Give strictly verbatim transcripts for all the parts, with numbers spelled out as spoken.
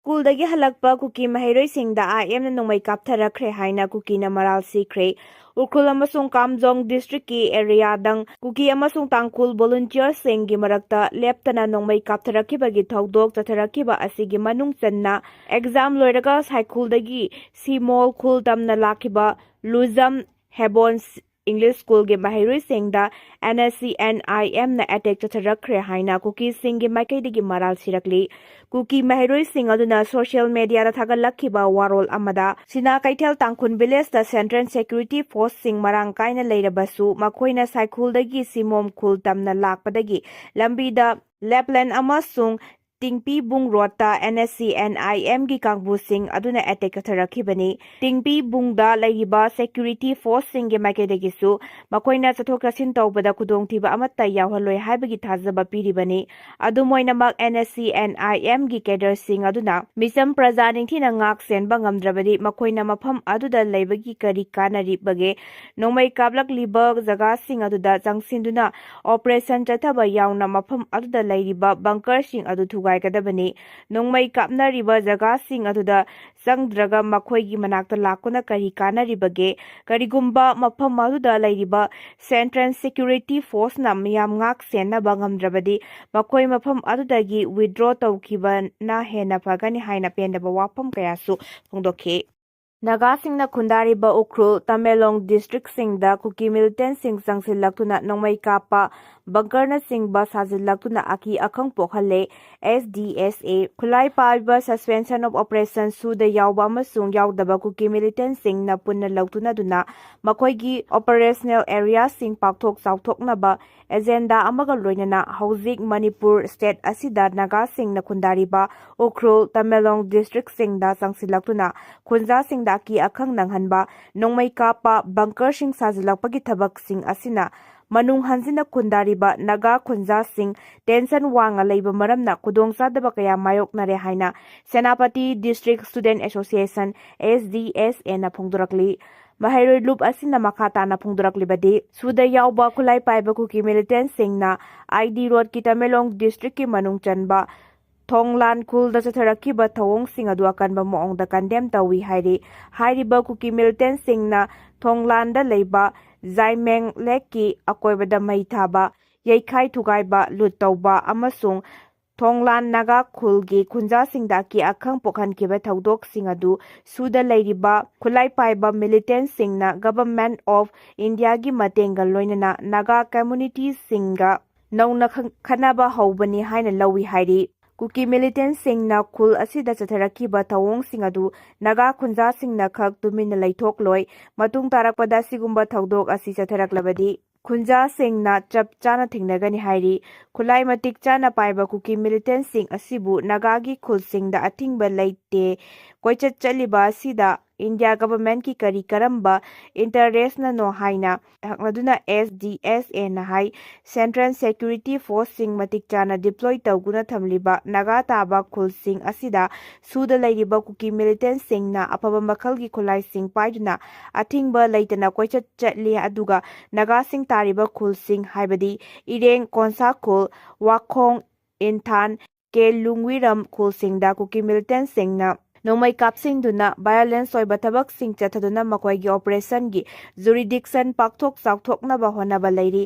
ꯁ꯭ꯀꯨꯜꯗꯒꯤ ꯍꯜꯂꯛꯄ ꯀꯨꯀꯤ ꯃꯍꯩꯔꯣꯏꯁꯤꯡꯗ ꯑꯥꯏ ꯑꯦꯝꯅ ꯅꯣꯡꯃꯩ ꯀꯥꯞꯊꯔꯛꯈ꯭ꯔꯦ ꯍꯥꯏꯅ ꯀꯨꯀꯤꯅ ꯃꯔꯥꯜ ꯁꯤꯈ꯭ꯔꯦ꯫ ꯎꯈ꯭ꯔꯨꯜ ꯑꯃꯁꯨꯡ ꯀꯥꯝꯖꯣꯡ ꯗꯤꯁꯇ꯭ꯔꯤꯛꯀꯤ ꯑꯦꯔꯤꯌꯥꯗꯪ ꯀꯨꯀꯤ ꯑꯃꯁꯨꯡ ꯇꯥꯡꯈꯨꯜ ꯚꯣꯂꯨꯟꯇꯤꯌꯔꯁꯤꯡꯒꯤ ꯃꯔꯛꯇ ꯂꯦꯞꯇꯅ ꯅꯣꯡꯃꯩ ꯀꯥꯞꯊꯔꯛꯈꯤꯕꯒꯤ ꯊꯧꯗꯣꯛ ꯆꯠꯊꯔꯛꯈꯤꯕ ꯑꯁꯤꯒꯤ ꯃꯅꯨꯡ ꯆꯟꯅ ꯑꯦꯛꯖꯥꯝ ꯂꯣꯏꯔꯒ ꯁꯥꯏꯈꯨꯜꯗꯒꯤ ꯁꯤꯃꯣꯜ ꯈꯨꯜ ꯇꯝꯅ ꯂꯥꯛꯈꯤꯕ ꯂꯨꯖꯝ ꯍꯦꯕꯣꯟ ꯏꯪꯂꯤꯁ ꯁ꯭ꯀꯨꯜꯒꯤ ꯃꯍꯩꯔꯣꯏꯁꯤꯡꯗ and S C and I ꯑꯦꯝꯅ attack ꯆꯠꯊꯔꯛꯈ꯭ꯔꯦ ꯍꯥꯏꯅ ꯀꯨꯀꯤꯁꯤꯡꯒꯤ ꯃꯥꯏꯀꯩꯗꯒꯤ ꯃꯔꯥꯜ ꯁꯤꯔꯛꯂꯤ꯫ ꯀꯨꯀꯤ ꯃꯍꯩꯔꯣꯏꯁꯤꯡ ꯑꯗꯨꯅ ꯁꯣꯁꯤꯌꯦꯜ ꯃꯦꯗꯤꯌꯥꯗ ꯊꯥꯒꯠꯂꯛꯈꯤꯕ ꯋꯥꯔꯣꯜ ꯑꯃꯗ, ꯁꯤꯅꯥ ꯀꯩꯊꯦꯜ ꯇꯥꯡꯈꯨꯜ ꯚꯤꯂꯦꯖꯇ ꯁꯦꯟꯇ꯭ꯔꯦꯜ ꯁꯦꯀ꯭ꯌꯨꯔꯤꯇꯤ ꯐꯣꯔꯁꯁꯤꯡ ꯃꯔꯥꯡ ꯀꯥꯏꯅ ꯂꯩꯔꯕꯁꯨ, ꯃꯈꯣꯏꯅ ꯁꯥꯏꯈꯨꯜꯗꯒꯤ ꯁꯤꯃꯣꯝ ꯈꯨꯜ ꯇꯝꯅ ꯂꯥꯛꯄꯗꯒꯤ ꯂꯝꯕꯤꯗ ꯂꯦꯞꯂꯦꯟ ꯑꯃꯁꯨꯡ ꯇꯤꯡꯄꯤꯕꯨꯡ ꯔꯣꯗꯇ ꯑꯦꯟ ꯑꯦꯁ ꯁꯤ ꯑꯦꯟ ꯑꯥꯏ ꯑꯦꯝꯒꯤ ꯀꯥꯡꯕꯨꯁꯤꯡ ꯑꯗꯨꯅ ꯑꯦꯇꯦꯛ ꯆꯠꯊꯔꯛꯈꯤꯕꯅꯤ꯫ ꯇꯤꯡꯄꯤꯕꯨꯡꯗ ꯂꯩꯔꯤꯕ ꯁꯦꯀ꯭ꯌꯨꯔꯤꯇꯤ ꯐꯣꯔꯁꯁꯤꯡꯒꯤ ꯃꯥꯏꯀꯩꯗꯒꯤꯁꯨ ꯃꯈꯣꯏꯅ ꯆꯠꯊꯣꯛ ꯆꯠꯁꯤꯟ ꯇꯧꯕꯗ ꯈꯨꯗꯣꯡꯊꯤꯕ ꯑꯃꯠꯇ ꯌꯥꯎꯍꯜꯂꯣꯏ ꯍꯥꯏꯕꯒꯤ ꯊꯥꯖꯕ ꯄꯤꯔꯤꯕꯅꯤ꯫ ꯑꯗꯨꯝ ꯑꯣꯏꯅꯃꯛ, ꯑꯦꯟ ꯑꯦꯁ ꯁꯤ ꯑꯦꯟ ꯑꯥꯏ ꯑꯦꯝꯒꯤ ꯀꯦꯗꯔꯁꯤꯡ ꯑꯗꯨꯅ ꯃꯤꯆꯝ ꯄ꯭ꯔꯖꯥ ꯅꯤꯡꯊꯤꯅ ꯉꯥꯛ ꯁꯦꯟꯕ ꯉꯝꯗ꯭ꯔꯕꯗꯤ ꯃꯈꯣꯏꯅ ꯃꯐꯝ ꯑꯗꯨꯗ ꯂꯩꯕꯒꯤ ꯀꯔꯤ ꯀꯥꯟꯅꯔꯤꯕꯒꯦ? ꯅꯣꯡꯃꯩ ꯀꯥꯞꯂꯛꯂꯤꯕ ꯖꯒꯥꯁꯤꯡ ꯑꯗꯨꯗ ꯆꯪꯁꯤꯟꯗꯨꯅ ꯑꯣꯄꯔꯦꯁꯟ ꯆꯠꯊꯕ ꯌꯥꯎꯅ ꯃꯐꯝ ꯑꯗꯨꯗ ꯂꯩꯔꯤꯕ ꯕꯪꯀꯔꯁꯤꯡ ꯑꯗꯨ ꯊꯨꯒꯥꯏꯒꯗꯕꯅꯤ꯫ ꯅꯣꯡꯃꯩ ꯀꯥꯞꯅꯔꯤꯕ ꯖꯒꯥꯁꯤꯡ ꯑꯗꯨꯗ ꯆꯪꯗ꯭ꯔꯒ ꯃꯈꯣꯏꯒꯤ ꯃꯅꯥꯛꯇ ꯂꯥꯛꯄꯅ ꯀꯔꯤ ꯀꯥꯟꯅꯔꯤꯕꯒꯦ? ꯀꯔꯤꯒꯨꯝꯕ ꯃꯐꯝ ꯑꯗꯨꯗ ꯂꯩꯔꯤꯕ ꯁꯦꯟꯇ꯭ꯔꯦꯜ ꯁꯦꯀ꯭ꯌꯨꯔꯤꯇꯤ ꯐꯣꯔꯁꯅ ꯃꯤꯌꯥꯝ ꯉꯥꯛ ꯁꯦꯟꯅꯕ ꯉꯝꯗ꯭ꯔꯕꯗꯤ ꯃꯈꯣꯏ ꯃꯐꯝ ꯑꯗꯨꯗꯒꯤ ꯋꯤꯗ꯭ꯔꯣ ꯇꯧꯈꯤꯕꯅ ꯍꯦꯟꯅ ꯐꯒꯅꯤ ꯍꯥꯏꯅ ꯄꯦꯟꯗꯕ ꯋꯥꯐꯝ ꯀꯌꯥꯁꯨ ꯐꯣꯡꯗꯣꯛꯈꯤ꯫ ꯅꯥꯒꯥꯁꯤꯡꯅ ꯈꯨꯟꯗꯥꯔꯤꯕ ꯎꯈ꯭ꯔꯨꯜ, ꯇꯃꯦꯡꯂꯣꯡ ꯗꯤꯁꯇ꯭ꯔꯤꯛꯁꯤꯡꯗ ꯀꯨꯀꯤ ꯃꯤꯂꯤꯇꯦꯟꯁꯤꯡ ꯆꯪꯁꯤꯜꯂꯛꯇꯨꯅ ꯅꯣꯡꯃꯩ ꯀꯥꯞꯄ, ꯕꯪꯀꯔꯅꯆꯤꯡꯕ ꯁꯥꯖꯤꯜꯂꯛꯇꯨꯅ ꯑꯀꯤ ꯑꯈꯪ ꯄꯣꯛꯍꯜꯂꯦ꯫ ꯑꯦꯁ ꯗꯤ ꯑꯦꯁ ꯑꯦ ꯈꯨꯠꯂꯥꯏ ꯄꯥꯏꯕ Suspension of Operation ꯁꯨꯗ ꯌꯥꯎꯕ ꯑꯃꯁꯨꯡ ꯌꯥꯎꯗꯕ ꯀꯨꯀꯤ ꯃꯤꯂꯤꯇꯦꯟꯁꯤꯡꯅ ꯄꯨꯟꯅ ꯂꯧꯇꯨꯅꯗꯨꯅ ꯃꯈꯣꯏꯒꯤ ꯑꯣꯄꯔꯦꯁꯅꯦꯜ ꯑꯦꯔꯤꯌꯥꯁꯤꯡ ꯄꯥꯛꯊꯣꯛ ꯆꯥꯎꯊꯣꯛꯅꯕ ꯑꯦꯖꯦꯟꯗꯥ ꯑꯃꯒ ꯂꯣꯏꯅꯅ ꯍꯧꯖꯤꯛ ꯃꯅꯤꯄꯨꯔ ꯁ꯭ꯇꯦꯠ ꯑꯁꯤꯗ ꯅꯥꯒꯥꯁꯤꯡꯅ ꯈꯨꯟꯗꯥꯔꯤꯕ ꯎꯈ꯭ꯔꯨꯜ, ꯇꯃꯦꯡꯂꯣꯡ ꯗꯤꯁꯇ꯭ꯔꯤꯛꯁꯤꯡꯗ ꯆꯪꯁꯤꯜꯂꯛꯇꯨꯅ ꯈꯨꯟꯖꯥꯁꯤꯡꯗ ꯑꯀꯤ ꯑꯈꯪ ꯅꯪꯍꯟꯕ, ꯅꯣꯡꯃꯩ ꯀꯥꯞꯄ, ꯕꯪꯀꯔꯁꯤꯡ ꯁꯥꯖꯤꯜꯂꯛꯄꯒꯤ ꯊꯕꯛꯁꯤꯡ ꯑꯁꯤꯅ ꯃꯅꯨꯡ ꯍꯟꯖꯤꯟꯅ ꯈꯨꯟꯗꯥꯔꯤꯕ ꯅꯥꯒꯥ ꯈꯨꯟꯖꯥꯁꯤꯡ ꯇꯦꯟꯁꯟ ꯋꯥꯡꯅ ꯂꯩꯕ ꯃꯔꯝꯅ ꯈꯨꯗꯣꯡꯆꯥꯗꯕ ꯀꯌꯥ ꯃꯥꯌꯣꯛꯅꯔꯦ ꯍꯥꯏꯅ Senapati district student association, S D S ꯑꯦꯅ ꯐꯣꯡꯗꯣꯔꯛꯂꯤ꯫ ꯃꯍꯩꯔꯣꯏ ꯂꯨꯞ ꯑꯁꯤꯅ ꯃꯈꯥ ꯇꯥꯅ ꯐꯣꯡꯗꯣꯔꯛꯂꯤꯕꯗꯤ, ꯁꯨꯗ ꯌꯥꯎꯕ ꯈꯨꯠꯂꯥꯏ ꯄꯥꯏꯕ ꯀꯨꯀꯤ ꯃꯤꯂꯤꯇꯦꯟꯁꯤꯡꯅ ꯑꯥꯏ ꯗꯤ ꯔꯣꯗꯀꯤ ꯇꯃꯦꯡꯂꯣꯡ ꯗꯤꯁꯇ꯭ꯔꯤꯛꯀꯤ ꯃꯅꯨꯡ ꯆꯟꯕ ꯊꯣꯡꯂꯥꯟ ꯈꯨꯜꯗ ꯆꯠꯊꯔꯛꯈꯤꯕ ꯊꯧꯑꯣꯡꯁꯤꯡ ꯑꯗꯨ ꯑꯀꯟꯕ ꯃꯑꯣꯡꯗ ꯀꯟꯗꯦꯝ ꯇꯧꯏ ꯍꯥꯏꯔꯤ꯫ ꯍꯥꯏꯔꯤꯕ ꯀꯨꯀꯤ ꯃꯤꯂꯤꯇꯦꯟꯁꯤꯡꯅ ꯊꯣꯡꯂꯥꯟꯗ ꯂꯩꯕ ꯖꯥꯏꯃꯦꯡ ꯂꯦꯛꯀꯤ ꯑꯀꯣꯏꯕꯗ ꯃꯩ ꯊꯥꯕ, ꯌꯩꯈꯥꯏ ꯊꯨꯒꯥꯏꯕ, ꯂꯨꯠ ꯇꯧꯕ ꯑꯃꯁꯨꯡ ꯊꯣꯡꯂꯥꯟ ꯅꯥꯒꯥ ꯈꯨꯜꯒꯤ ꯈꯨꯟꯖꯥꯁꯤꯡꯗ ꯑꯀꯤ ꯑꯈꯪ ꯄꯣꯛꯍꯟꯈꯤꯕ ꯊꯧꯗꯣꯛꯁꯤꯡ ꯑꯗꯨ ꯁꯨꯗ ꯂꯩꯔꯤꯕ ꯈꯨꯠꯂꯥꯏ ꯄꯥꯏꯕ ꯃꯤꯂꯤꯇꯦꯟꯁꯤꯡꯅ Government of Indiaꯒꯤ ꯃꯇꯦꯡꯒ ꯂꯣꯏꯅꯅ ꯅꯥꯒꯥ ꯀꯝꯃ꯭ꯌꯨꯅꯤꯇꯤꯁꯤꯡꯒ ꯅꯧꯅ ꯈꯪ-, ꯈꯠꯅꯕ ꯍꯧꯕꯅꯤ ꯍꯥꯏꯅ ꯂꯧꯏ ꯍꯥꯏꯔꯤ꯫ ꯀꯨꯀꯤ ꯃꯤꯂꯤꯇꯦꯟꯁꯤꯡꯅ ꯈꯨꯜ ꯑꯁꯤꯗ ꯆꯠꯊꯔꯛꯈꯤꯕ ꯊꯧꯑꯣꯡꯁꯤꯡ ꯑꯗꯨ ꯅꯥꯒꯥ ꯈꯨꯟꯖꯥꯁꯤꯡꯅ ꯈꯛ ꯇꯨꯃꯤꯟꯅ ꯂꯩꯊꯣꯛꯂꯣꯏ꯫ ꯃꯇꯨꯡ ꯇꯥꯔꯛꯄꯗ ꯑꯁꯤꯒꯨꯝꯕ ꯊꯧꯗꯣꯛ ꯑꯁꯤ ꯆꯠꯊꯔꯛꯂꯕꯗꯤ ꯈꯨꯟꯖꯥꯁꯤꯡꯅ ꯆꯞ ꯆꯥꯅ ꯊꯦꯡꯅꯒꯅꯤ ꯍꯥꯏꯔꯤ꯫ ꯈꯨꯠꯂꯥꯏ ꯃꯇꯤꯛ ꯆꯥꯅ ꯄꯥꯏꯕ ꯀꯨꯀꯤ ꯃꯤꯂꯤꯇꯦꯟꯁꯤꯡ ꯑꯁꯤꯕꯨ ꯅꯥꯒꯥꯒꯤ ꯈꯨꯜꯁꯤꯡꯗ ꯑꯊꯤꯡꯕ ꯂꯩꯇꯦ꯫ ꯀꯣꯏꯆꯠ ꯆꯠꯂꯤꯕ ꯑꯁꯤꯗ ꯏꯟꯗꯤꯌꯥ ꯒꯚꯔꯟꯃꯦꯟꯠꯀꯤ ꯀꯔꯤ ꯀꯔꯝꯕ ꯏꯟꯇꯔꯦꯁꯅꯅꯣ ꯍꯥꯏꯅ ꯍꯪꯅꯗꯨꯅ SDSAꯅ ꯍꯥꯏ, ꯁꯦꯟꯇ꯭ꯔꯦꯜ ꯁꯦꯀ꯭ꯌꯨꯔꯤꯇꯤ ꯐꯣꯔꯁꯁꯤꯡ ꯃꯇꯤꯛ ꯆꯥꯅ ꯗꯤꯄ꯭ꯂꯣꯏ ꯇꯧꯗꯨꯅ ꯊꯝꯂꯤꯕ ꯅꯥꯒꯥ ꯇꯥꯕ ꯈꯨꯜꯁꯤꯡ ꯑꯁꯤꯗ ꯁꯨꯗ ꯂꯩꯔꯤꯕ ꯀꯨꯀꯤ ꯃꯤꯂꯤꯇꯦꯟꯁꯤꯡꯅ ꯑꯐꯕ ꯃꯈꯜꯒꯤ ꯈꯨꯠꯂꯥꯏꯁꯤꯡ ꯄꯥꯏꯗꯨꯅ ꯑꯊꯤꯡꯕ ꯂꯩꯇꯅ ꯀꯣꯏꯆꯠ ꯆꯠꯂꯤ, ꯑꯗꯨꯒ ꯅꯥꯒꯥꯁꯤꯡ ꯇꯥꯔꯤꯕ ꯈꯨꯜꯁꯤꯡ, ꯍꯥꯏꯕꯗꯤ ꯏꯔꯦꯡ, ꯀꯣꯟꯁꯥ ꯈꯨꯜ, ꯋꯥꯈꯣꯡ, ꯏꯟꯊꯥꯟ, ꯀꯦ ꯂꯨꯡꯋꯤꯔꯝ ꯈꯨꯜꯁꯤꯡꯗ ꯀꯨꯀꯤ ꯃꯤꯂꯤꯇꯦꯟꯁꯤꯡꯅ ꯅꯣꯡꯃꯩ ꯀꯥꯞꯁꯤꯟꯗꯨꯅ violence ꯑꯣꯏꯕ ꯊꯕꯛꯁꯤꯡ ꯆꯠꯊꯗꯨꯅ ꯃꯈꯣꯏꯒꯤ ꯑꯣꯄꯔꯦꯁꯟꯒꯤ jurisdiction ꯄꯥꯛꯊꯣꯛ ꯆꯥꯎꯊꯣꯛꯅꯕ ꯍꯣꯠꯅꯕ ꯂꯩꯔꯤ꯫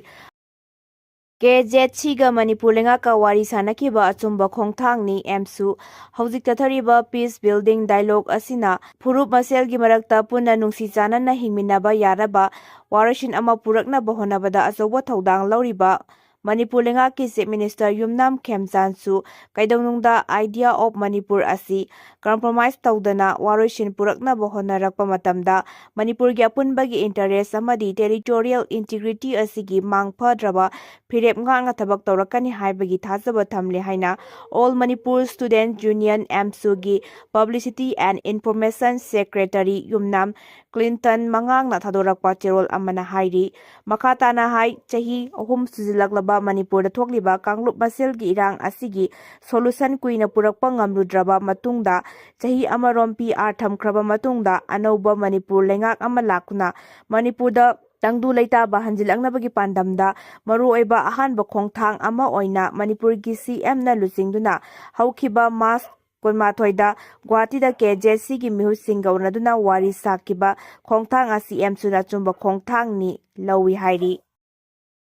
KZCꯒ ꯃꯅꯤꯄꯨꯔ ꯂꯩꯉꯥꯛꯀ ꯋꯥꯔꯤ ꯁꯥꯅꯈꯤꯕ ꯑꯆꯨꯝꯕ ꯈꯣꯡꯊꯥꯡꯅꯤ꯫ ꯑꯦꯝꯁꯨ ꯍꯧꯖꯤꯛ ꯆꯠꯊꯔꯤꯕ peace building dialogue ꯑꯁꯤꯅ ꯐꯨꯔꯨꯞ ꯃꯁꯦꯜꯒꯤ ꯃꯔꯛꯇ ꯄꯨꯟꯅ ꯅꯨꯡꯁꯤ ꯆꯥꯟꯅꯅ ꯍꯤꯡꯃꯤꯟꯅꯕ ꯌꯥꯅꯕ ꯋꯥꯔꯣꯏꯁꯤꯟ ꯑꯃ ꯄꯨꯔꯛꯅꯕ ꯍꯣꯠꯅꯕꯗ ꯑꯆꯧꯕ ꯊꯧꯗꯥꯡ ꯂꯧꯔꯤꯕ ꯃꯅꯤꯄꯨꯔ ꯂꯩꯉꯥꯛꯀꯤ Chief Minister ꯌꯨꯝꯅꯥꯝ ꯈꯦꯝꯆꯥꯟꯁꯨ ꯀꯩꯗꯧꯅꯨꯡꯗ idea of ꯃꯅꯤꯄꯨꯔ ꯑꯁꯤ compromise ꯇꯧꯗꯅ ꯋꯥꯔꯣꯏꯁꯤꯟ ꯄꯨꯔꯛꯅꯕ ꯍꯣꯠꯅꯔꯛꯄ ꯃꯇꯝꯗ ꯃꯅꯤꯄꯨꯔꯒꯤ ꯑꯄꯨꯟꯕꯒꯤ interest ꯑꯃꯗꯤ territorial integrity ꯑꯁꯤꯒꯤ ꯃꯥꯡ ꯐꯗ꯭ꯔꯕ ꯐꯤꯔꯦꯞ ꯉꯥꯛꯅ ꯊꯕꯛ ꯇꯧꯔꯛꯀꯅꯤ ꯍꯥꯏꯕꯒꯤ ꯊꯥꯖꯕ ꯊꯝꯂꯤ ꯍꯥꯏꯅ All Manipur Student Union, AMSUꯒꯤ Publicity and Information Secretary Yumnam Clinton ꯃꯉꯥꯡꯅ ꯊꯥꯗꯣꯔꯛꯄ ꯆꯦꯔꯣꯜ ꯑꯃꯅ ꯍꯥꯏꯔꯤ꯫ ꯃꯈꯥ ꯇꯥꯅ ꯍꯥꯏ, ꯆꯍꯤ ꯑꯍꯨꯝ ꯁꯨꯖꯤꯜꯂꯛꯂꯕ ꯃꯅꯤꯄꯨꯔꯗ ꯊꯣꯛꯂꯤꯕ ꯀꯥꯡꯂꯨꯞ ꯃꯁꯦꯜꯒꯤ ꯏꯔꯥꯡ ꯑꯁꯤꯒꯤ solution ꯀꯨꯏꯅ ꯄꯨꯔꯛꯄ ꯉꯝꯂꯨꯗ꯭ꯔꯕ ꯃꯇꯨꯡꯗ, ꯆꯍꯤ ꯑꯃꯔꯣꯝ PR ꯊꯝꯈ꯭ꯔꯕ ꯃꯇꯨꯡꯗ, ꯑꯅꯧꯕ ꯃꯅꯤꯄꯨꯔ ꯂꯩꯉꯥꯛ ꯑꯃ ꯂꯥꯛꯇꯨꯅ ꯃꯅꯤꯄꯨꯔꯗ ꯇꯪꯗꯨ ꯂꯩꯇꯥꯕ ꯍꯟꯖꯤꯜꯂꯛꯅꯕꯒꯤ ꯄꯥꯟꯗꯝꯗ ꯃꯔꯨꯑꯣꯏꯕ ꯑꯍꯥꯟꯕ ꯈꯣꯡꯊꯥꯡ ꯑꯃ ꯑꯣꯏꯅ ꯃꯅꯤꯄꯨꯔꯒꯤ ꯁꯤ ꯑꯦꯝꯅ ꯂꯨꯆꯤꯡꯗꯨꯅ ꯍꯧꯈꯤꯕ ꯃꯥꯔꯆ ꯀꯨꯟꯃꯥꯊꯣꯏꯗ ꯒꯨꯋꯥꯍꯥꯇꯤꯗ ꯀꯦ ꯖꯦ ꯁꯤꯒꯤ ꯃꯤꯍꯨꯠꯁꯤꯡꯒ ꯎꯅꯗꯨꯅ ꯋꯥꯔꯤ ꯁꯥꯈꯤꯕ ꯈꯣꯡꯊꯥꯡ ꯑꯁꯤ ꯑꯦꯝꯁꯨꯅ ꯑꯆꯨꯝꯕ ꯈꯣꯡꯊꯥꯡꯅꯤ ꯂꯧꯏ ꯍꯥꯏꯔꯤ꯫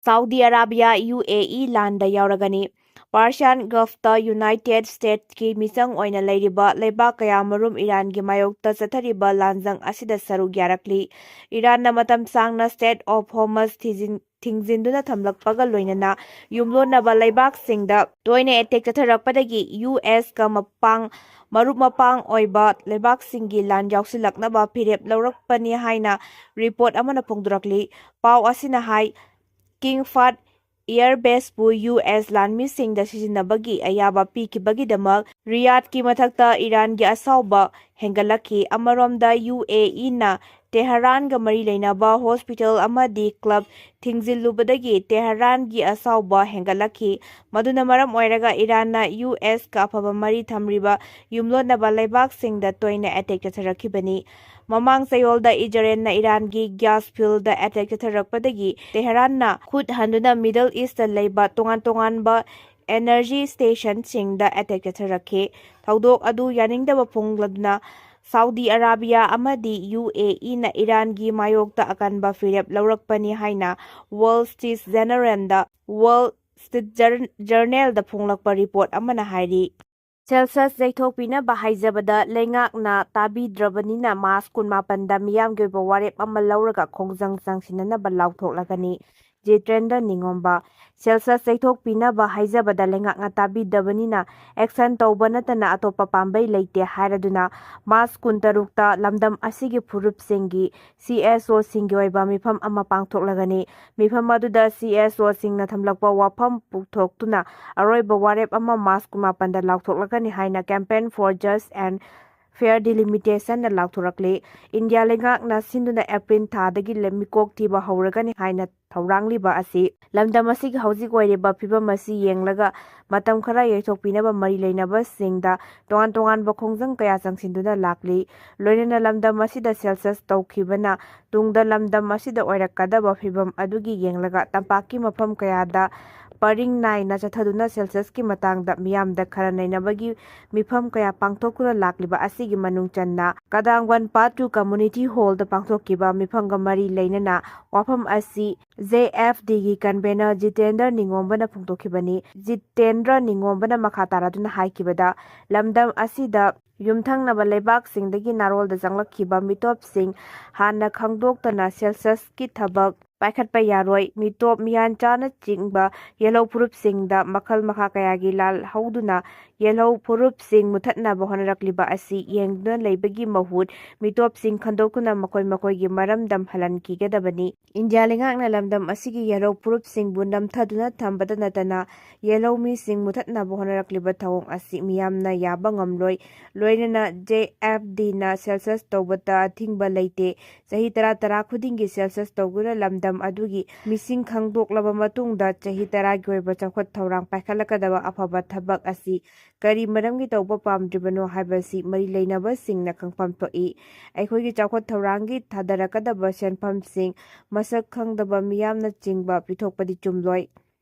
ꯁꯥꯎꯗꯤ ꯑꯔꯥꯕꯤꯌꯥ, ꯌꯨ ꯑꯦ ꯏ, ꯂꯥꯟꯗ ꯌꯥꯎꯔꯒꯅꯤ꯫ ꯄꯥꯔꯁꯤꯌꯥꯟ ꯒꯜꯐꯇ ꯌꯨꯅꯥꯏꯇꯦꯗ ꯁ꯭ꯇꯦꯠꯁꯀꯤ ꯃꯤꯆꯪ ꯑꯣꯏꯅ ꯂꯩꯔꯤꯕ ꯂꯩꯕꯥꯛ ꯀꯌꯥꯃꯔꯨꯝ ꯏꯔꯥꯟꯒꯤ ꯃꯥꯌꯣꯛꯇ ꯆꯠꯊꯔꯤꯕ ꯂꯥꯟꯖꯪ ꯑꯁꯤꯗ ꯁꯔꯨꯛ ꯌꯥꯔꯛꯂꯤ꯫ ꯏꯔꯥꯟꯅ ꯃꯇꯝ ꯁꯥꯡꯅ ꯁ꯭ꯇ꯭ꯔꯦꯠ ꯑꯣꯐ ꯍꯣꯔꯃꯖ ꯊꯤꯖꯤꯟ-, ꯊꯤꯡꯖꯤꯟꯗꯨꯅ ꯊꯝꯂꯛꯄꯒ ꯂꯣꯏꯅꯅ ꯌꯨꯝꯂꯣꯟꯅꯕ ꯂꯩꯕꯥꯛꯁꯤꯡꯗ ꯇꯣꯏꯅ ꯑꯦꯇꯦꯛ ꯆꯠꯊꯔꯛꯄꯗꯒꯤ ꯌꯨ ꯑꯦꯁꯀ ꯃꯄꯥꯡ, ꯃꯔꯨꯞ ꯃꯄꯥꯡ ꯑꯣꯏꯕ ꯂꯩꯕꯥꯛꯁꯤꯡꯒꯤ ꯂꯥꯟ ꯌꯥꯎꯁꯤꯜꯂꯛꯅꯕ ꯐꯤꯔꯦꯞ ꯂꯧꯔꯛꯄꯅꯤ ꯍꯥꯏꯅ ꯔꯤꯄꯣꯔꯠ ꯑꯃꯅ ꯐꯣꯡꯗꯣꯔꯛꯂꯤ꯫ ꯄꯥꯎ ꯑꯁꯤꯅ ꯍꯥꯏ, ꯀꯤꯡ ꯐꯍꯗ ꯑꯦꯌꯔꯕꯦꯁꯄꯨ ꯌꯨ ꯑꯦꯁ ꯂꯥꯟꯃꯤꯁꯤꯡꯗ ꯁꯤꯖꯤꯟꯅꯕꯒꯤ ꯑꯌꯥꯕ ꯄꯤꯈꯤꯕꯒꯤꯗꯃꯛ ꯔꯤꯌꯥꯗꯀꯤ ꯃꯊꯛꯇ ꯏꯔꯥꯟꯒꯤ ꯑꯁꯥꯎꯕ ꯍꯦꯟꯒꯠꯂꯛꯈꯤ꯫ ꯑꯃꯔꯣꯝꯗ, ꯌꯨ ꯑꯦ ꯏꯅ ꯇꯦꯍꯔꯥꯟꯒ ꯃꯔꯤ ꯂꯩꯅꯕ ꯍꯣꯁꯄꯤꯇꯥꯜ ꯑꯃꯗꯤ ꯀ꯭ꯂꯕ ꯊꯤꯡꯖꯤꯜꯂꯨꯕꯗꯒꯤ ꯇꯦꯍꯔꯥꯟꯒꯤ ꯑꯁꯥꯎꯕ ꯍꯦꯟꯒꯠꯂꯛꯈꯤ꯫ ꯃꯗꯨꯅ ꯃꯔꯝ ꯑꯣꯏꯔꯒ ꯏꯔꯥꯟꯅ ꯌꯨ ꯑꯦꯁꯀ ꯑꯐꯕ ꯃꯔꯤ ꯊꯝꯂꯤꯕ ꯌꯨꯝꯂꯣꯟꯅꯕ ꯂꯩꯕꯥꯛꯁꯤꯡꯗ ꯇꯣꯏꯅ ꯑꯦꯇꯦꯛ ꯆꯠꯊꯔꯛꯈꯤꯕꯅꯤ꯫ ꯃꯃꯥꯡ ꯆꯌꯣꯜꯗ ꯏꯖꯔꯦꯜꯅ ꯏꯔꯥꯟꯒꯤ ꯒ꯭ꯌꯥꯁ ꯐꯤꯜꯗ ꯑꯦꯇꯦꯛ ꯆꯠꯊꯔꯛꯄꯗꯒꯤ ꯇꯦꯍꯔꯥꯟꯅ ꯈꯨꯠ ꯍꯟꯗꯨꯅ ꯃꯤꯗꯜ ꯏꯁꯇ ꯂꯩꯕ ꯇꯣꯉꯥꯟ ꯇꯣꯉꯥꯟꯕ ꯑꯦꯅꯔꯖꯤ ꯁ꯭ꯇꯦꯁꯟꯁꯤꯡꯗ ꯑꯦꯇꯦꯛ ꯆꯠꯊꯔꯛꯈꯤ꯫ ꯊꯧꯗꯣꯛ ꯑꯗꯨ ꯌꯥꯅꯤꯡꯗꯕ ꯐꯣꯡꯂꯗꯨꯅ ꯁꯥꯎꯗꯤ ꯑꯔꯥꯕꯤꯌꯥ ꯑꯃꯗꯤ ꯌꯨ ꯑꯦ ꯏꯅ ꯏꯔꯥꯟꯒꯤ ꯃꯥꯌꯣꯛꯇ ꯑꯀꯟꯕ ꯐꯤꯔꯦꯞ ꯂꯧꯔꯛꯄꯅꯤ ꯍꯥꯏꯅ ꯋꯥꯜ ꯁ꯭ꯇ꯭ꯔꯤꯠ ꯖꯔꯅꯦꯜꯗ, ꯋꯥꯜ ꯁ꯭ꯇ꯭ꯔꯤꯠ ꯖꯔ-, ꯖꯔꯅꯦꯜꯗ ꯐꯣꯡꯂꯛꯄ ꯔꯤꯄꯣꯔꯠ ꯑꯃꯅ ꯍꯥꯏꯔꯤ꯫ ꯁꯦꯜꯁꯁ ꯌꯩꯊꯣꯛꯄꯤꯅꯕ ꯍꯥꯏꯖꯕꯗ ꯂꯩꯉꯥꯛꯅ ꯇꯥꯕꯤꯗ꯭ꯔꯕꯅꯤꯅ ꯃꯥꯔꯆ ꯀꯨꯟꯃꯥꯄꯟꯗ ꯃꯤꯌꯥꯝꯒꯤ ꯑꯣꯏꯕ ꯋꯥꯔꯦꯞ ꯑꯃ ꯂꯧꯔꯒ ꯈꯣꯡꯖꯪ ꯆꯪꯁꯤꯟꯅꯅꯕ ꯂꯥꯎꯊꯣꯛꯂꯒꯅꯤ꯫ ꯖꯤꯇꯦꯟꯗ꯭ꯔ ꯅꯤꯉꯣꯝꯕ꯫ ꯁꯦꯜꯁꯁ ꯌꯩꯊꯣꯛꯄꯤꯅꯕ ꯍꯥꯏꯖꯕꯗ ꯂꯩꯉꯥꯛꯅ ꯇꯥꯕꯤꯗꯕꯅꯤꯅ ꯑꯦꯛꯁꯟ ꯇꯧꯕ ꯅꯠꯇꯅ ꯑꯇꯣꯞꯄ ꯄꯥꯝꯕꯩ ꯂꯩꯇꯦ ꯍꯥꯏꯔꯗꯨꯅ ꯃꯥꯔꯆ ꯀꯨꯟꯇꯔꯨꯛꯇ ꯂꯝꯗꯝ ꯑꯁꯤꯒꯤ ꯐꯨꯔꯨꯞꯁꯤꯡꯒꯤ ꯁꯤ ꯑꯦꯁ ꯑꯣꯁꯤꯡꯒꯤ ꯑꯣꯏꯕ ꯃꯤꯐꯝ ꯑꯃ ꯄꯥꯡꯊꯣꯛꯂꯒꯅꯤ꯫ ꯃꯤꯐꯝ ꯑꯗꯨꯗ ꯁꯤ ꯑꯦꯁ ꯑꯣꯁꯤꯡꯅ ꯊꯝꯂꯛꯄ ꯋꯥꯐꯝ ꯄꯨꯊꯣꯛꯇꯨꯅ ꯑꯔꯣꯏꯕ ꯋꯥꯔꯦꯞ ꯑꯃ ꯃꯥꯔꯆ ꯀꯨꯟꯃꯥꯄꯟꯗ ꯂꯥꯎꯊꯣꯛꯂꯒꯅꯤ ꯍꯥꯏꯅ Campaign for Just and Fair Delimitation ꯂꯥꯎꯊꯣꯔꯛꯂꯤ꯫ ꯏꯟꯗꯤꯌꯥ ꯂꯩꯉꯥꯛꯅ ꯁꯤꯟꯗꯨꯅ ꯑꯦꯄ꯭ꯔꯤꯜ ꯊꯥꯗꯒꯤ ꯂꯩ-, ꯃꯤꯀꯣꯛ ꯊꯤꯕ ꯍꯧꯔꯒꯅꯤ ꯍꯥꯏꯅ ꯊꯧꯔꯥꯡꯂꯤꯕ ꯑꯁꯤ ꯂꯝꯗꯝ ꯑꯁꯤꯒꯤ ꯍꯧꯖꯤꯛ ꯑꯣꯏꯔꯤꯕ ꯐꯤꯕꯝ ꯑꯁꯤ ꯌꯦꯡꯂꯒ ꯃꯇꯝ ꯈꯔ ꯌꯩꯊꯣꯛꯄꯤꯅꯕ ꯃꯔꯤ ꯂꯩꯅꯕꯁꯤꯡꯗ ꯇꯣꯉꯥꯟ ꯇꯣꯉꯥꯟꯕ ꯈꯣꯡꯖꯪ ꯀꯌꯥ ꯆꯪꯁꯤꯟꯗꯨꯅ ꯂꯥꯛꯂꯤ꯫ ꯂꯣꯏꯅꯅ ꯂꯝꯗꯝ ꯑꯁꯤꯗ ꯁꯦꯟꯁꯁ ꯇꯧꯈꯤꯕꯅ ꯇꯨꯡꯗ ꯂꯝꯗꯝ ꯑꯁꯤꯗ ꯑꯣꯏꯔꯛꯀꯗꯕ ꯐꯤꯕꯝ ꯑꯗꯨꯒꯤ ꯌꯦꯡꯂꯒ ꯇꯝꯄꯥꯛꯀꯤ ꯃꯐꯝ ꯀꯌꯥꯗ ꯄꯔꯤꯡ ꯅꯥꯏꯅ ꯆꯠꯊꯗꯨꯅ ꯁꯦꯟꯁꯁꯀꯤ ꯃꯇꯥꯡꯗ ꯃꯤꯌꯥꯝꯗ ꯈꯔ ꯅꯩꯅꯕꯒꯤ ꯃꯤꯐꯝ ꯀꯌꯥ ꯄꯥꯡꯊꯣꯛꯇꯨꯅ ꯂꯥꯛꯂꯤꯕ ꯑꯁꯤꯒꯤ ꯃꯅꯨꯡ ꯆꯟꯅ ꯀꯗꯥꯡꯋꯟ ꯄꯥꯔꯠ ꯇꯨ ꯀꯝꯃꯨꯅꯤꯇꯤ ꯍꯣꯜꯗ ꯄꯥꯡꯊꯣꯛꯈꯤꯕ ꯃꯤꯐꯝꯒ ꯃꯔꯤ ꯂꯩꯅꯅ ꯋꯥꯐꯝ ꯑꯁꯤ J F D ꯒꯤ ꯀꯟꯚꯦꯅꯔ ꯖꯤꯇꯦꯟꯗ꯭ꯔ ꯅꯤꯉꯣꯝꯕꯅ ꯐꯣꯡꯗꯣꯛꯈꯤꯕꯅꯤ꯫ ꯖꯤꯇꯦꯟꯗ꯭ꯔ ꯅꯤꯉꯣꯝꯕꯅ ꯃꯈꯥ ꯇꯥꯔꯗꯨꯅ ꯍꯥꯏꯈꯤꯕꯗ, ꯂꯝꯗꯝ ꯑꯁꯤꯗ ꯌꯨꯝꯊꯪꯅꯕ ꯂꯩꯕꯥꯛꯁꯤꯡꯗꯒꯤ ꯅꯥꯔꯣꯜꯗ ꯆꯪꯂꯛꯈꯤꯕ ꯃꯤꯇꯣꯞꯁꯤꯡ ꯍꯥꯟꯅ ꯈꯪꯗꯣꯛꯇꯅ ꯁꯦꯟꯁꯁꯀꯤ ꯊꯕꯛ ꯄꯥꯏꯈꯠꯄ ꯌꯥꯔꯣꯏ꯫ ꯃꯤꯇꯣꯞ ꯃꯤꯌꯥꯟꯆꯥꯅꯆꯤꯡꯕ ꯌꯦꯜꯍꯧ ꯐꯨꯔꯨꯞꯁꯤꯡꯗ ꯃꯈꯜ ꯃꯈꯥ ꯀꯌꯥꯒꯤ ꯂꯥꯜꯍꯧꯗꯨꯅ ꯌꯦꯜꯍꯧ ꯐꯨꯔꯨꯞꯁꯤꯡ ꯃꯨꯊꯠꯅꯕ ꯍꯣꯠꯅꯔꯛꯂꯤꯕ ꯑꯁꯤ ꯌꯦꯡꯗꯨꯅ ꯂꯩꯕꯒꯤ ꯃꯍꯨꯠ ꯃꯤꯇꯣꯞꯁꯤꯡ ꯈꯟꯗꯣꯛꯇꯨꯅ ꯃꯈꯣꯏ ꯃꯈꯣꯏꯒꯤ ꯃꯔꯝꯗꯝ ꯍꯜꯍꯟꯈꯤꯒꯗꯕꯅꯤ꯫ ꯏꯟꯗꯤꯌꯥ ꯂꯩꯉꯥꯛꯅ ꯂꯝꯗꯝ ꯑꯁꯤꯒꯤ ꯌꯦꯜꯍꯧ ꯐꯨꯔꯨꯞꯁꯤꯡꯕꯨ ꯅꯝꯊꯗꯨꯅ ꯊꯝꯕꯗ ꯅꯠꯇꯅ ꯌꯦꯜꯍꯧ ꯃꯤꯁꯤꯡ ꯃꯨꯊꯠꯅꯕ ꯍꯣꯠꯅꯔꯛꯂꯤꯕ ꯊꯧꯑꯣꯡ ꯑꯁꯤ ꯃꯤꯌꯥꯝꯅ ꯌꯥꯕ ꯉꯝꯂꯣꯏ꯫ ꯂꯣꯏꯅꯅ J F D ꯅ ꯁꯦꯟꯁꯁ ꯇꯧꯕꯗ ꯑꯊꯤꯡꯕ ꯂꯩꯇꯦ꯫ ꯆꯍꯤ ꯇꯔꯥ ꯇꯔꯥ ꯈꯨꯗꯤꯡꯒꯤ ꯁꯦꯟꯁꯁ ꯇꯧꯗꯨꯅ ꯂꯝꯗꯝ ꯑꯗꯨꯒꯤ ꯃꯤꯁꯤꯡ ꯈꯪꯗꯣꯛꯂꯕ ꯃꯇꯨꯡꯗ ꯆꯍꯤ ꯇꯔꯥꯒꯤ ꯑꯣꯏꯕ ꯆꯥꯎꯈꯠ ꯊꯧꯔꯥꯡ ꯄꯥꯏꯈꯠꯂꯛꯀꯗꯕ ꯑꯐꯕ ꯊꯕꯛ ꯑꯁꯤ ꯀꯔꯤ ꯃꯔꯝꯒꯤ ꯇꯧꯕ ꯄꯥꯝꯗ꯭ꯔꯤꯕꯅꯣ ꯍꯥꯏꯕꯁꯤ ꯃꯔꯤ ꯂꯩꯅꯕꯁꯤꯡꯅ ꯈꯪꯐꯝ ꯊꯣꯛꯏ꯫ ꯑꯩꯈꯣꯏꯒꯤ ꯆꯥꯎꯈꯠ ꯊꯧꯔꯥꯡꯒꯤ ꯊꯥꯗꯔꯛꯀꯗꯕ ꯁꯦꯟꯐꯝꯁꯤꯡ ꯃꯁꯛ ꯈꯪꯗꯕ ꯃꯤꯌꯥꯝꯅꯆꯤꯡꯕ ꯄꯤꯊꯣꯛꯄꯗꯤ ꯆꯨꯝꯂꯣꯏ꯫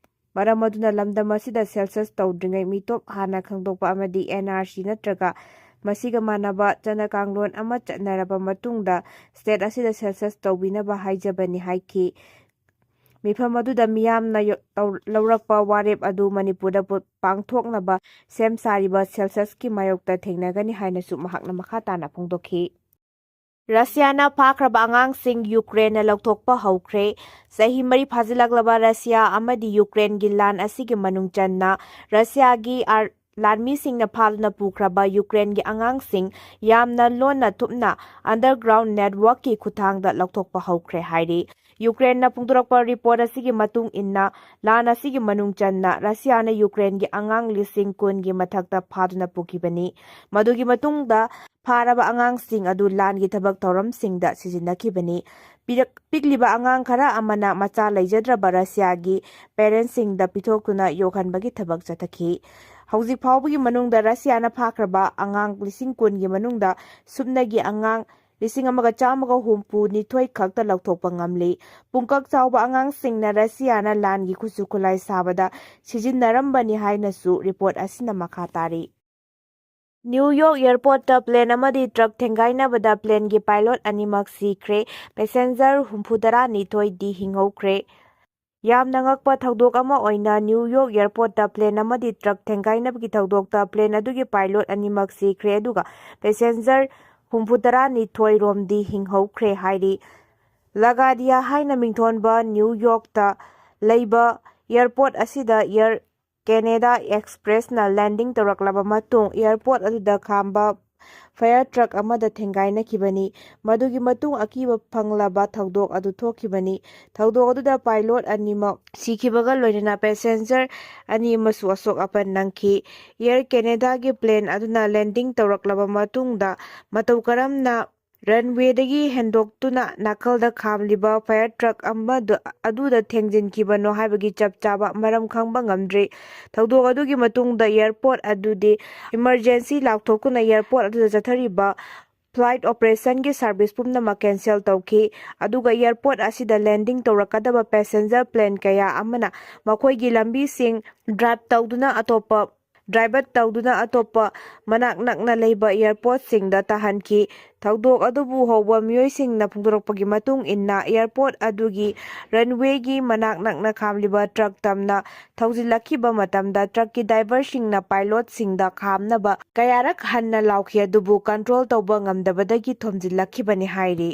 ꯃꯔꯝ ꯑꯗꯨꯅ ꯂꯝꯗꯝ ꯑꯁꯤꯗ ꯁꯦꯟꯁꯁ ꯇꯧꯗ꯭ꯔꯤꯉꯩ ꯃꯤꯇꯣꯞ ꯍꯥꯟꯅ ꯈꯪꯗꯣꯛꯄ ꯑꯃꯗꯤ N R C ꯅꯠꯇ꯭ꯔꯒ ꯃꯁꯤꯒ ꯃꯥꯟꯅꯕ ꯆꯠꯅ ꯀꯥꯡꯂꯣꯟ ꯑꯃ ꯆꯠꯅꯔꯕ ꯃꯇꯨꯡꯗ ꯁ꯭ꯇꯦꯠ ꯑꯁꯤꯗ ꯁꯦꯟꯁꯁ ꯇꯧꯕꯤꯅꯕ ꯍꯥꯏꯖꯕꯅꯤ ꯍꯥꯏꯈꯤ꯫ ꯃꯤꯐꯝ ꯑꯗꯨꯗ ꯃꯤꯌꯥꯝꯅ ꯌ-, ꯇꯧ-, ꯂꯧꯔꯛꯄ ꯋꯥꯔꯦꯞ ꯑꯗꯨ ꯃꯅꯤꯄꯨꯔꯗ ꯄꯨ-, ꯄꯥꯡꯊꯣꯛꯅꯕ ꯁꯦꯝ ꯁꯥꯔꯤꯕ ꯁꯦꯟꯁꯁꯀꯤ ꯃꯥꯌꯣꯛꯇ ꯊꯦꯡꯅꯒꯅꯤ ꯍꯥꯏꯅꯁꯨ ꯃꯍꯥꯛꯅ ꯃꯈꯥ ꯇꯥꯅ ꯐꯣꯡꯗꯣꯛꯈꯤ꯫ ꯔꯁꯤꯌꯥꯅ ꯐꯥꯈ꯭ꯔꯕ ꯑꯉꯥꯡꯁꯤꯡ ꯌꯨꯀ꯭ꯔꯦꯟꯅ ꯂꯧꯊꯣꯛꯄ ꯍꯧꯈ꯭ꯔꯦ꯫ ꯆꯍꯤ ꯃꯔꯤ ꯐꯥꯖꯤꯜꯂꯛꯂꯕ ꯔꯁꯤꯌꯥ ꯑꯃꯗꯤ ꯌꯨꯀ꯭ꯔꯦꯟꯒꯤ ꯂꯥꯟ ꯑꯁꯤꯒꯤ ꯃꯅꯨꯡ ꯆꯟꯅ ꯔꯁꯤꯌꯥꯒꯤ ꯑꯥꯔ-, ꯂꯥꯟꯃꯤꯁꯤꯡꯅ ꯐꯥꯗꯨꯅ ꯄꯨꯈ꯭ꯔꯕ ꯌꯨꯀ꯭ꯔꯦꯟꯒꯤ ꯑꯉꯥꯡꯁꯤꯡ ꯌꯥꯝꯅ ꯂꯣꯟꯅ ꯊꯨꯞꯅ underground network ꯀꯤ ꯈꯨꯠꯊꯥꯡꯗ ꯂꯧꯊꯣꯛꯄ ꯍꯧꯈ꯭ꯔꯦ ꯍꯥꯏꯔꯤ꯫ ꯌꯨꯀ꯭ꯔꯦꯟꯅ ꯐꯣꯡꯗꯣꯔꯛꯄ ꯔꯤꯄꯣꯔꯠ ꯑꯁꯤꯒꯤ ꯃꯇꯨꯡ ꯏꯟꯅ, ꯂꯥꯟ ꯑꯁꯤꯒꯤ ꯃꯅꯨꯡ ꯆꯟꯅ ꯔꯁꯤꯌꯥꯅ ꯌꯨꯀ꯭ꯔꯦꯟꯒꯤ ꯑꯉꯥꯡ ꯂꯤꯁꯤꯡ ꯀꯨꯟꯒꯤ ꯃꯊꯛꯇ ꯐꯥꯗꯨꯅ ꯄꯨꯈꯤꯕꯅꯤ꯫ ꯃꯗꯨꯒꯤ ꯃꯇꯨꯡꯗ ꯐꯥꯔꯕ ꯑꯉꯥꯡꯁꯤꯡ ꯑꯗꯨ ꯂꯥꯟꯒꯤ ꯊꯕꯛ ꯊꯧꯔꯝꯁꯤꯡꯗ ꯁꯤꯖꯤꯟꯅꯈꯤꯕꯅꯤ꯫ ꯄꯤꯔꯛ-, ꯄꯤꯛꯂꯤꯕ ꯑꯉꯥꯡ ꯈꯔ ꯑꯃꯅ ꯃꯆꯥ ꯂꯩꯖꯗ꯭ꯔꯕ ꯔꯁꯤꯌꯥꯒꯤ ꯄꯦꯔꯦꯟꯁꯁꯤꯡꯗ ꯄꯤꯊꯣꯛꯇꯨꯅ ꯌꯣꯛꯍꯟꯕꯒꯤ ꯊꯕꯛ ꯆꯠꯊꯈꯤ꯫ ꯍꯧꯖꯤꯛ ꯐꯥꯎꯕꯒꯤ ꯃꯅꯨꯡꯗ ꯔꯁꯤꯌꯥꯅ ꯐꯥꯈ꯭ꯔꯕ ꯑꯉꯥꯡ ꯂꯤꯁꯤꯡ ꯀꯨꯟꯒꯤ ꯃꯅꯨꯡꯗ ꯁꯨꯞꯅꯒꯤ ꯑꯉꯥꯡ ꯂꯤꯁꯤꯡ ꯑꯃꯒ ꯆꯥꯝꯃꯒ ꯍꯨꯝꯐꯨ ꯅꯤꯊꯣꯏ ꯈꯛꯇ ꯂꯧꯊꯣꯛꯄ ꯉꯝꯂꯤ꯫ ꯄꯨꯡꯀꯛ ꯆꯥꯎꯕ ꯑꯉꯥꯡꯁꯤꯡꯅ ꯔꯁꯤꯌꯥꯅ ꯂꯥꯟꯒꯤ ꯈꯨꯠꯁꯨ ꯈꯨꯠꯂꯥꯏ ꯁꯥꯕꯗ ꯁꯤꯖꯤꯟꯅꯔꯝꯕꯅꯤ ꯍꯥꯏꯅꯁꯨ ꯔꯤꯄꯣꯔꯠ ꯑꯁꯤꯅ ꯃꯈꯥ ꯇꯥꯔꯤ꯫ ꯅ꯭ꯌꯨ ꯌꯣꯔꯛ ꯑꯦꯌꯔꯄꯣꯔꯠꯇ ꯄ꯭ꯂꯦꯟ ꯑꯃꯗꯤ ꯇ꯭ꯔꯛ ꯊꯦꯡꯒꯥꯏꯅꯕꯗ ꯄ꯭ꯂꯦꯟꯒꯤ ꯄꯥꯏꯂꯣꯠ ꯑꯅꯤꯃꯛ ꯁꯤꯈ꯭ꯔꯦ, ꯄꯦꯁꯦꯟꯖꯔ ꯍꯨꯝꯐꯨꯇꯔꯥ ꯅꯤꯊꯣꯏꯗꯤ ꯍꯤꯡꯍꯧꯈ꯭ꯔꯦ꯫ ꯌꯥꯝꯅ ꯉꯛꯄ ꯊꯧꯗꯣꯛ ꯑꯃ ꯑꯣꯏꯅ ꯅ꯭ꯌꯨ ꯌꯣꯔꯛ ꯑꯦꯌꯔꯄꯣꯔꯠꯇ ꯄ꯭ꯂꯦꯟ ꯑꯃꯗꯤ ꯇ꯭ꯔꯛ ꯊꯦꯡꯒꯥꯏꯅꯕꯒꯤ ꯊꯧꯗꯣꯛꯇ ꯄ꯭ꯂꯦꯟ ꯑꯗꯨꯒꯤ ꯄꯥꯏꯂꯣꯠ ꯑꯅꯤꯃꯛ ꯁꯤꯈ꯭ꯔꯦ, ꯑꯗꯨꯒ ꯄꯦꯁꯦꯟꯖꯔ ꯍꯨꯝꯐꯨꯇꯔꯥ ꯅꯤꯊꯣꯏ ꯔꯣꯝꯗꯤ ꯍꯤꯡꯍꯧꯈ꯭ꯔꯦ ꯍꯥꯏꯔꯤ꯫ ꯂꯒꯥꯗꯤꯌꯥ ꯍꯥꯏꯅ ꯃꯤꯡꯊꯣꯟꯕ ꯅ꯭ꯌꯨ ꯌꯣꯔꯛꯇ ꯂꯩꯕ ꯑꯦꯌꯔꯄꯣꯔꯠ ꯑꯁꯤꯗ ꯑꯦꯌꯔ ꯀꯦꯅꯦꯗꯥ ꯑꯦꯛꯁꯄ꯭ꯔꯦꯁꯅ ꯂꯦꯟꯗꯤꯡ ꯇꯧꯔꯛꯂꯕ ꯃꯇꯨꯡ, ꯑꯦꯌꯔꯄꯣꯔꯠ ꯑꯗꯨꯗ ꯈꯥꯝꯕ ꯐꯥꯌꯔ ꯇ꯭ꯔꯛ ꯑꯃꯗ ꯊꯦꯡꯒꯥꯏꯅꯈꯤꯕꯅꯤ꯫ ꯃꯗꯨꯒꯤ ꯃꯇꯨꯡ ꯑꯀꯤꯕ ꯐꯪꯂꯕ ꯊꯧꯗꯣꯛ ꯑꯗꯨ ꯊꯣꯛꯈꯤꯕꯅꯤ꯫ ꯊꯧꯗꯣꯛ ꯑꯗꯨꯗ ꯄꯥꯏꯂꯣꯠ ꯑꯅꯤꯃꯛ ꯁꯤꯈꯤꯕꯒ ꯂꯣꯏꯅꯅ ꯄꯦꯁꯦꯟꯖꯔ ꯑꯅꯤ ꯑꯃꯁꯨ ꯑꯁꯣꯛ ꯑꯄꯟ ꯅꯪꯈꯤ꯫ ꯑꯦꯌꯔ ꯀꯦꯅꯦꯗꯥꯒꯤ ꯄ꯭ꯂꯦꯟ ꯑꯗꯨꯅ ꯂꯦꯟꯗꯤꯡ ꯇꯧꯔꯛꯂꯕ ꯃꯇꯨꯡꯗ ꯃꯇꯧ ꯀꯔꯝꯅ ꯔꯟꯋꯦꯗꯒꯤ ꯍꯦꯟꯗꯣꯛꯇꯨꯅ ꯅꯥꯀꯜꯗ ꯈꯥꯝꯂꯤꯕ ꯐꯥꯌꯔ ꯇ꯭ꯔꯛ ꯑꯃꯗꯨ, ꯑꯗꯨꯗ ꯊꯦꯡꯖꯤꯟꯈꯤꯕꯅꯣ ꯍꯥꯏꯕꯒꯤ ꯆꯞ ꯆꯥꯕ ꯃꯔꯝ ꯈꯪꯕ ꯉꯝꯗ꯭ꯔꯤ꯫ ꯊꯧꯗꯣꯛ ꯑꯗꯨꯒꯤ ꯃꯇꯨꯡꯗ ꯑꯦꯌꯔꯄꯣꯔꯠ ꯑꯗꯨꯗꯤ ꯏꯃꯔꯖꯦꯟꯁꯤ ꯂꯥꯎꯊꯣꯛꯇꯨꯅ ꯑꯦꯌꯔꯄꯣꯔꯠ ꯑꯗꯨꯗ ꯆꯠꯊꯔꯤꯕ ꯐ꯭ꯂꯥꯏꯠ ꯑꯣꯄꯔꯦꯁꯟꯒꯤ ꯁꯥꯔꯚꯤꯁ ꯄꯨꯝꯅꯃꯛ ꯀꯦꯟꯁꯦꯜ ꯇꯧꯈꯤ꯫ ꯑꯗꯨꯒ ꯑꯦꯌꯔꯄꯣꯔꯠ ꯑꯁꯤꯗ ꯂꯦꯟꯗꯤꯡ ꯇꯧꯔꯛꯀꯗꯕ ꯄꯦꯁꯦꯟꯖꯔ ꯄ꯭ꯂꯦꯟ ꯀꯌꯥ ꯑꯃꯅ ꯃꯈꯣꯏꯒꯤ ꯂꯝꯕꯤꯁꯤꯡ ꯗ꯭ꯔꯥꯏꯚ ꯇꯧꯗꯨꯅ ꯑꯇꯣꯞꯄ ꯗ꯭ꯔꯥꯏꯚꯔ ꯇꯧꯗꯨꯅ ꯑꯇꯣꯞꯄ ꯃꯅꯥꯛ ꯅꯛꯅ ꯂꯩꯕ ꯑꯦꯌꯔꯄꯣꯔꯠꯁꯤꯡꯗ ꯇꯥꯍꯟꯈꯤ꯫ ꯊꯧꯗꯣꯛ ꯑꯗꯨꯕꯨ ꯍꯧꯕ ꯃꯤꯑꯣꯏꯁꯤꯡꯅ ꯐꯣꯡꯗꯣꯔꯛꯄꯒꯤ ꯃꯇꯨꯡ ꯏꯟꯅ, ꯑꯦꯌꯔꯄꯣꯔꯠ ꯑꯗꯨꯒꯤ ꯔꯟꯋꯦꯒꯤ ꯃꯅꯥꯛ ꯅꯛꯅ ꯈꯥꯝꯂꯤꯕ ꯇ꯭ꯔꯛ ꯇꯝꯅ ꯊꯧꯖꯤꯜꯂꯛꯈꯤꯕ ꯃꯇꯝꯗ, ꯇ꯭ꯔꯛꯀꯤ ꯗ꯭ꯔꯥꯏꯚꯔꯁꯤꯡꯅ ꯄꯥꯏꯂꯣꯠꯁꯤꯡꯗ ꯈꯥꯝꯅꯕ ꯀꯌꯥꯔꯛ ꯍꯟꯅ ꯂꯥꯎꯈꯤ, ꯑꯗꯨꯕꯨ ꯀꯟꯇ꯭ꯔꯣꯜ ꯇꯧꯕ ꯉꯝꯗꯕꯗꯒꯤ ꯊꯣꯝꯖꯤꯜꯂꯛꯈꯤꯕꯅꯤ ꯍꯥꯏꯔꯤ꯫